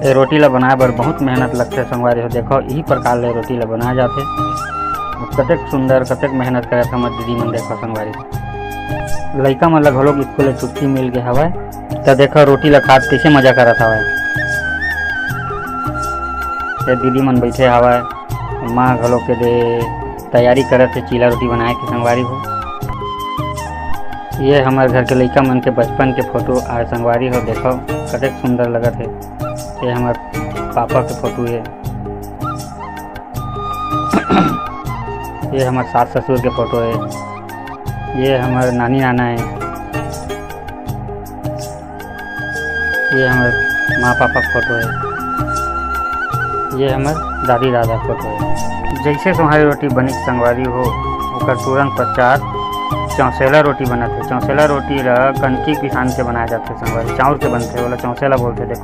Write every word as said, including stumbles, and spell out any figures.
ए रोटी ला बनाए बर बहुत मेहनत लगथे संगवारी हो। देखो, इही प्रकार ले रोटी ला बनाए जाथे। कतेक सुंदर, कतेक मेहनत करत हमर दीदी मन। देखो संगवारी हो, लइका मन ला घलोक स्कूल ले छुट्टी मिल गे हवय, त देखो रोटी ला खात कइसे मजा करत हवय। ये दीदी मन बैठे हवय, माँ घलोक के दे तैयारी करत हे चीला रोटी बनाए के संगवारी हो। ये हमर घर के लइका मन के बचपन के फोटो आय संगवारी हो। देखो कतेक सुंदर लगत हे। ये हमर पापा के फोटो हे। ये हमर सास ससुर के फोटो हे। ये हमर नानी नाना हे। ये हमर माँ पापा के फोटो हे। ये हमर दादी दादा के फोटो हे। जइसे सोहारी रोटी बनिस संगवारी हो, ओकर तुरंत पश्चात चौसेला रोटी बनत हे। चौसेला रोटी ला कनकी पिसान के बनाए जाथे संगवारी, चाउर के बनथे, ओला चौसेला बोलथे। देखो,